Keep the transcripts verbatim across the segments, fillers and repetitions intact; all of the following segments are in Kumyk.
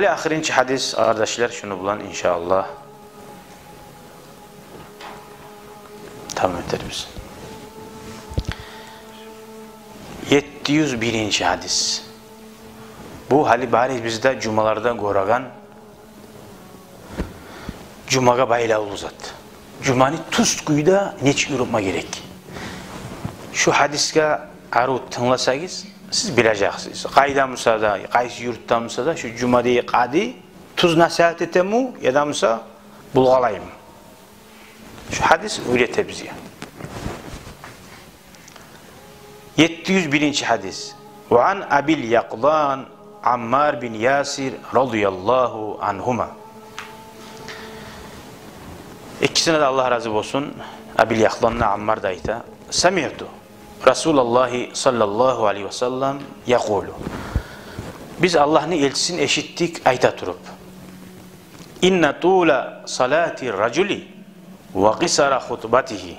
Ахырынчы гьадис, къардашлар, шуну булан, иншааллагь, тамам этербиз. Етти юз биринчи гьадис. Бу гьали барыбыз да жумаларда гёреген, жумагъа байлавлу зат. Жуманы тюз кюйде нечик юрютме герек? Шу гьадисге арив тынгласагъыз, сиз билежексиз. Къайда буса да, къайсы юртда буса да, шу жума дей къади тюз насигьат этеми, яда буса булгъалаймы? Шу гьадис уьйрете бизге. Етти юз биринчи гьадис. Ва ан Абил Якъзан Аммар бин Ясир радияллагьу ангьума. Экисине де Аллагь рази болсун. Абил Якъзан да, Аммар да айта: «Самиъту Расулаллагьи саллаллагьу алайгьи ва саллам якъулу». Биз Аллагьны элчисин эшитдик айта туруп: «Инна тула салати ражули ва къисара хутбатигьи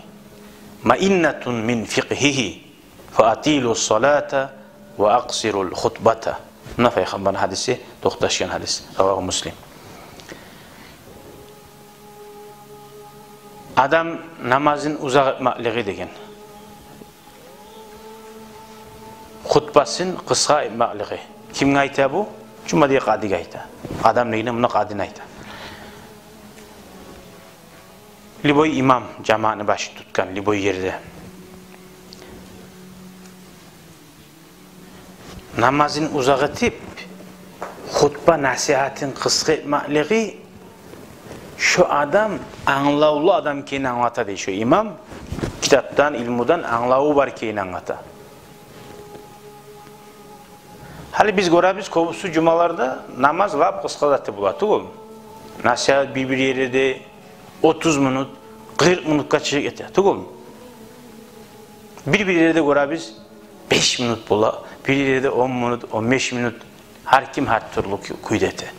маиннатун мин фикъгьигьи, фа атилу салата ва акъсирул хутбата». Муна Пайхаммарны гьадиси, токъташгъан гьадис. Равагьу Муслим. Адам намазын узакъ этмеклиги деген, хутбасын къысгъа этмеклиги. Кимге айта бу? Жума дей къадиге айта. Адам дегенде муна къадини айта. Любой имам, жамаатны башын тутгъан любой ерде. Намазын узакъ этип, хутба насигьатын къысгъа этмеклиги шо адам англавлу адам экенин англата дей шо имам. Китапдан, илмудан англаву бар экенин англата. Гьали биз гёребиз, кёбюсю жумаларда намаз лап къысгъа заты бола тюгюлмю? Насигьат бир-бир ерде отуз минут, къыркъ минутгъа чыгъып гете тюгюлмю? Бир-бир ерде гёребиз, беш минут бола, бир ерде он минут, он беш минут. Гьар ким гьар тюрлю кю-, кюйде эте.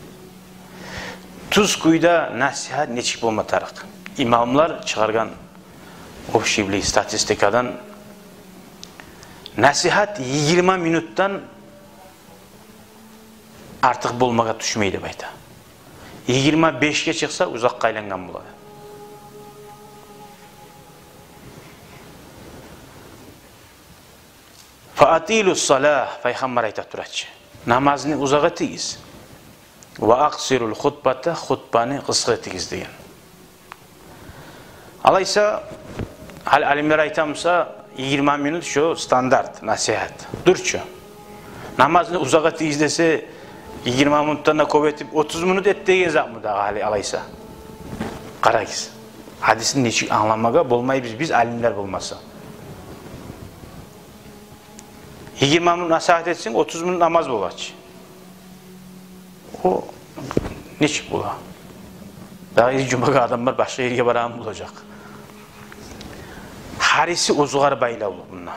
Тюз кюйде насигьат нечик болма тарыкъ? Имамлар чыгъаргъан общий билик статистикадан, насигьат йигирма минутдан артыкъ болмагъа тюшмей деп айта. Йигирма бешге чыкъса, узакъгъа айлангъан болады. «Фа атилу салагь», Пайхаммар айта тура чы. Намазны узакъ этигиз. «Ва акъсирул хутбата», хутбаны къысгъа этигиз деген. Алайса, гьали алимлер айта буса, йигирма минут шо стандарт насигьат. Дюр чю. Намазны узакъ этигиз десе, йигирма минутдан да кёп этип, отуз минут эт деген затмы дагъы гьали алайса? Къарагъыз. Гьадисни нечик англамагъа болмайбыз биз, алимлер болмаса. Йигирма минут насигьат этсенг, отуз минут намаз бола чы. О нечик бола? Дагъы жумагъа адамлар башгъа ерге барагъан болажакъ. Гьариси оьзюгер байлавлу мунда.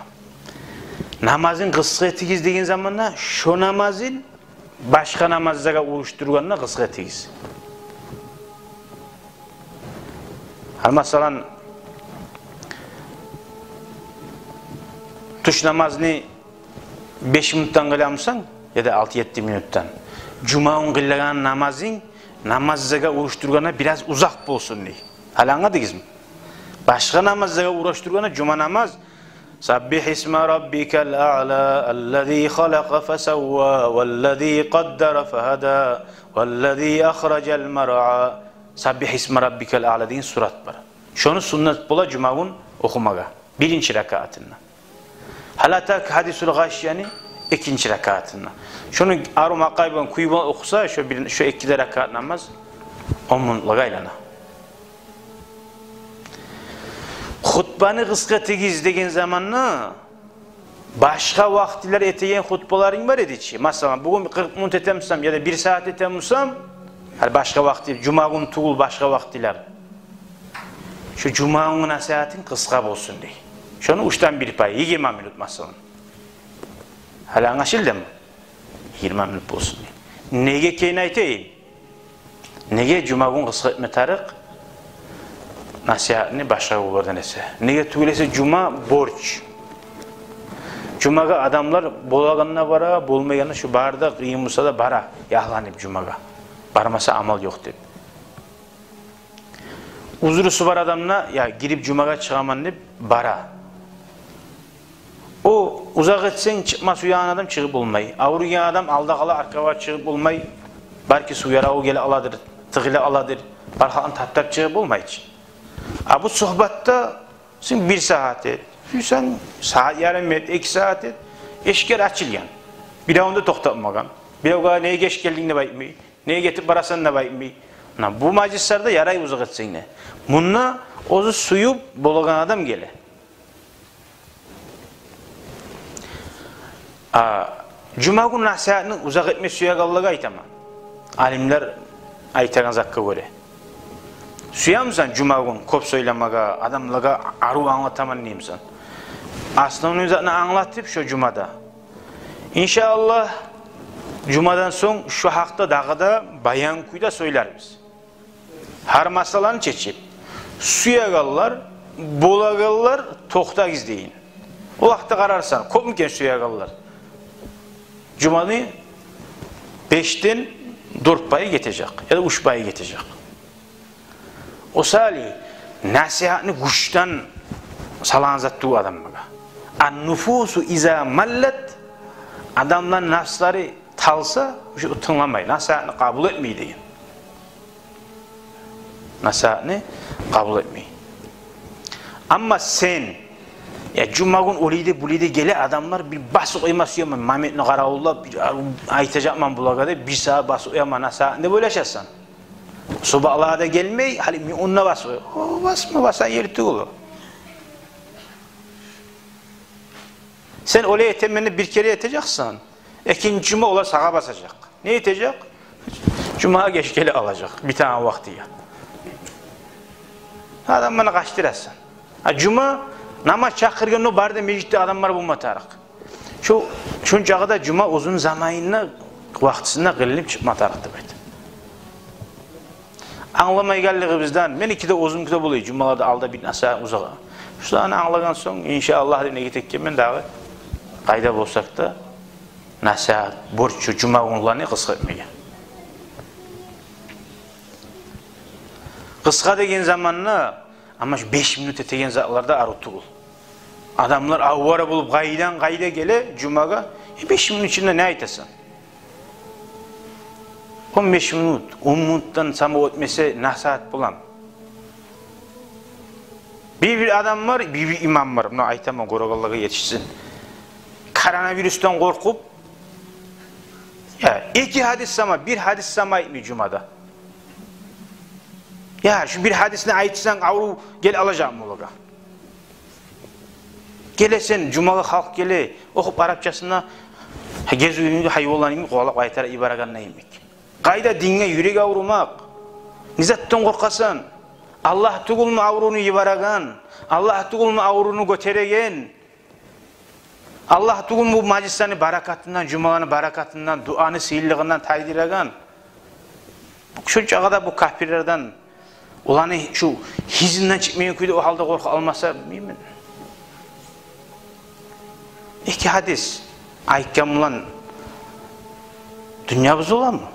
Намазын къысгъа этигиз деген заманда, шо намазын башгъа намазлагъа урушдургъанда къысгъа этигиз. Гьали, масала, тюш намазны беш минутдан къыламысан, яда алты-етти минутдан, жумагюн къылагъан намазынг намазлагъа урушдургъанда бираз узакъ болсун дей. Гьали англадыгъызмы? Башгъа намазлагъа урушдургъанда жума намаз: «Саббигь исма раббикал аъла, аллази халакъа фасавва, валлази къаддара фагьада, валлази ахражал маръа». «Саббигь исма раббикал аъла» деген сурат бар. Шону суннат бола жумагюн охумагъа биринчи ракаатында. «Гьал атака гьадисул гъашияны» экинчи ракаатында. Шону ару макъай булан, кюй булан охуса, шо бир, шо эки де ракаат намаз он минутлагъа айлана. Хутбаны къысгъа этигиз деген заманда, башгъа вакътилер этеген хутбаларынг бар эди чи. Масала, бугюн къыркъ минут этемисем яда бир сагьат этемисем, гьали башгъа вакъти, жумагюн тюгюл, башгъа вакътилер. Шо жумагюн насигьатынг къысгъа болсун дей. Шону уьчден бир пай, йигирма минут, масала. Гьали англашылдымы? Йигирма минут болсун дей. Неге экенин айтайым. Неге жумагюн къысгъа этме тарыкъ насигьатны башгъа гюнлерден эсе? Неге тюгюл эсе, жума борч. Жумагъа адамлар болагъанда бара, болмайгъанда, шо бары да къыйын буса да бара, ягъланып жумагъа. Бармаса амал ёкъ деп. Узрусу бар адам да, я, гирип жумагъа чыгъаман деп бара. О узакъ этсенг, чыкъма сюеген адам чыгъып болмай. Авруйгъан адам алда къала, аркъагъа чыгъып болмай. Балки сув яраву геле аладыр, тыгъыла аладыр. Бар халкъны таптап чыгъып болмай чы. А бу сугьбатда сен бир сагьат эт, сюйсенг сагьат ярым эт, эки сагьат эт. Эшиклер ачылгъан. Биревню де токътатмагъан. Биревге «неге геч гелдинг» деп айтмай, «неге гетип барасан» деп айтмай. Муна бу мажлислерде ярай узакъ этсенг де. Мунда оьзю сюйюп болагъан адам геле. А жума гюн насигьатны узакъ этме сюегенлеге айтаман. Алимлер айтагъан затгъа гёре. Сюемисен жума гюн кёп сёйлемеге, адамлагъа арив англатаман деймисен? Основной затны англатып шо жумада. Иншааллагь, жумадан сонг шо гьакъда дагъы да баян кюйде сёйлербиз. Гьар масъаланы чечип, сюегенлер, болагъанлар токътагъыз дейин. О вакътиде къарарсан, кёпмю экен сюегенлер. Жуманы бешден дёрт пайы гетежек, яда уьч пайы гетежек. О саялы насигьатны гючден салагъан зат тюгюл адамлагъа. Ан-нуфусу иза маллат, адамланы нафслары талса, уже тынгламай, насигьатны къабул этмей деген. Насигьатны къабул этмей. Амма сен, я, жума гюн олай да, булай да геле адамлар, бир басып къойма сюемен, моментни къаравуллап, бир айтажакъман булагъа деп, бир сагьат басып къояман насигьатны деп ойлашасан. Субагьлар да гелмей, гьали мен онда басып къоя. О, басма, басагъан ер тюгюл о. Сен олай этемен деп бир керен этежексен. Экинчи жума олар сагъа басажакъ. Не этежек? Жумагъа геч геле къалажакъ битеген вакътиге. Адамланы къачдырасан. А жума намаз чакъыргъанда бары да межитде адамлар болма тарыкъ. Шо, шончакъы да жума оьзюню заманында, вакътисинде къылынып чыкъма тарыкъ деп айта. Англамайгъанлыгъыбыздан, меники де, оьзюмнюки де болай, жумаларда алда бир насигьат узагъа. Шуланы англагъан сонг, иншааллагь, деп негет этгенмен дагъы, къайда болсакъ да, насигьат борчу жума гюнлени къысгъа этмеге. Къысгъа деген заманда, амма шу беш минут этеген затлар да арив тюгюл. Адамлар аввара болуп, къайдан къайда геле жумагъа, э, беш минут ичинде не айтасан? Он беш минут, он минутдан сама оьтмесе, насигьат боламы? Бир-бир адам бар, бир-бир имам бар, муна айтаман, гёрегенлеге етишсин. Коронавирусдан къоркъуп, я, эки гьадис сама, бир гьадис сама айтмай жумада. Я, шу бир гьадисни айтсанг, аврув гел алажакъмы олагъа? Гелесен, жумагъа халкъ геле, охуп арапчасын да, гезип гьайванланы йимик къувалап къайтарып йиберегенде йимик. Къайда динге юрек аврумакъ? Не затдан къоркъасан? Аллагь тюгюлмю аврувну йибереген? Аллагь тюгюлмю аврувну гётереген? Аллагь тюгюлмю бу мажлислени баракатындан, жумаланы баракатындан, дуаны сыйлылыгъындан тайдырагъан? Шунчагъа да бу капирлерден, оланы шу гьызындан чыкъмайгъан кюйде о гьалда къоркъа алмаса, билмеймен. Эки гьадис айтгъан булан дюнья бузуламы?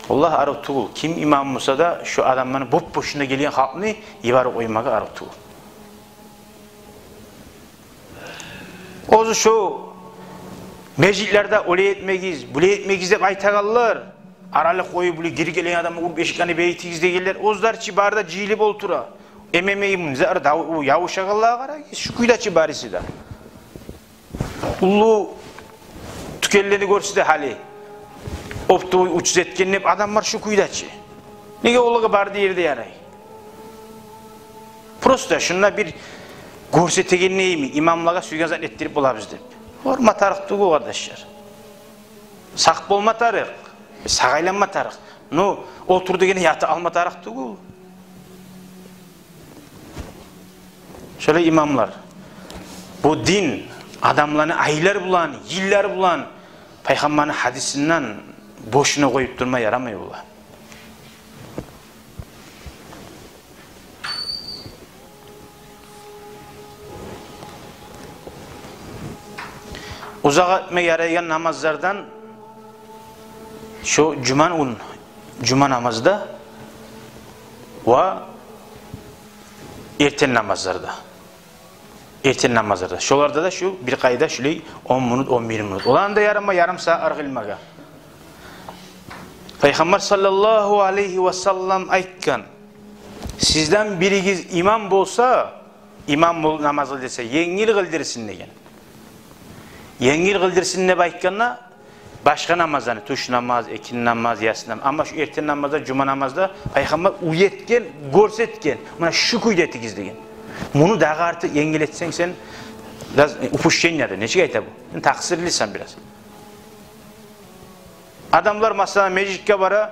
Валлагь, арив тюгюл. Ким имам буса да, шу адамланы, боп-бошуна гелген халкъны йиберип къоймагъа арив тюгюл. Оьзю шу межитлерде олай этмегиз, булай этмегиз деп айтагъанлар, аралыкъ къоюп, булай гирип гелген адамны уруп эшиклени бегитигиз дегенлер, оьзлер чи бары да жыйылып олтура. Эм-эм, эм, зар да, о явушагъанлагъа къарагъыз, шу кюйде чи барысы да. Уллу тюкенлени гёрсе де гьали, оптовой учуз этген деп адамлар шу кюйде чи. Неге олагъа бары да ерде ярай? Просто шунда бир гёрсетеген неми, имамлагъа сюйген зат этдирип болабыз деп. Къоркъма тарыкъ тюгюл, къардашлар. Сакъ болма тарыкъ, сагъайланма тарыкъ. Но олтур дегенде ята алма тарыкъ тюгюл. Шолай имамлар. Бу дин адамланы айлар булан, йыллар булан Пайхаммарны гьадисинден бошуна къоюп турма ярамай бола. Узакъ этме ярайгъан намазлардан Шо жума гюн, жума намазда ва эртен намазларда. Эртен намазларда. Шоларда да шу бир къайда шулай он минут, он бир минут. Оланы да ярама, ярым сагьат къылмагъа. Пайхаммар саллаллагьу алайгьи васаллам айтгъан: «Сизден биригиз имам болса, имам болуп намаз къыл десе, енгил къылдырсын», — деген. Енгил къылдырсын деп айтгъанда, башгъа намазланы, тюш намаз, экинни намаз, ясси намаз. Амма шу эртен намазда, жума намазда пайхаммар уьйретген, гёрсетген. Муна шу кюйде этигиз деген. Муну дагъы артыкъ енгил этсенг сен, бираз упущение да, нечик айта бу? Сен такъсырлысан бираз. Адамлар, масала, межитге бара,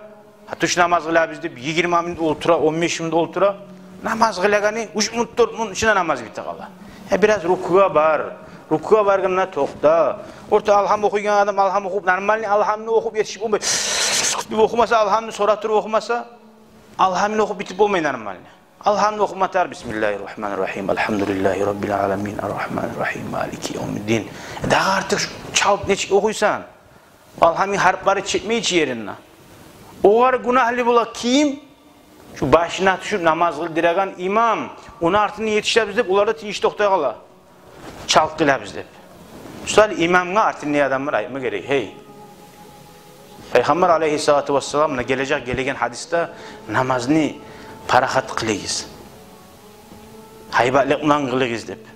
гьа, тюш намаз къылабыз деп, йигирма минут олтура, он беш минут олтура. Намаз къылагъаны уьч минут, дёрт минут ичинде намаз бите къала. Э, бираз рукугъа бар. Рукугъа баргъанда токъта. Орта алгьам охуйгъан адам алгьам охуп, нормальный алгьамны охуп етишип болмай. Деп охумаса, алгьамны сора туруп охумаса, алгьамны охуп битип болмай нормальный. Алгьамны охума тарыкъ: «Бисмиллагьи ррагьмани ррагьим, альгьамдулиллагьи раббил аламин, аррагьмани ррагьим, малики явмиддин». Дагъы артыкъ шу чалт нечик охуйсан? Алгьамны гьарплары етишмей чи ерине. Огъар гюнагьлы бола ким? Шу башына тюшюп намаз къылдырагъан имам. Ону артындан етишебиз деп, олар да тынч токътай къала. Чалт къылабыз деп. Шо саялы имамгъа артындагъы адамлар айтма герек: «Гьей, Пайхаммар алайгьиссалату вассалам муна гележек, гелеген гьадисде намазны парахат къылыгъыз, гьайбатлыкъ булан къылыгъыз», — деп.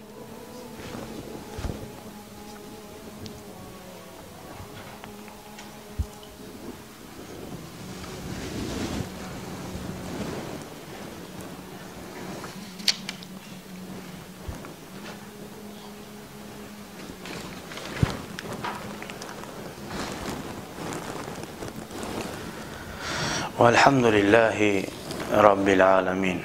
والحمد لله رب العالمين.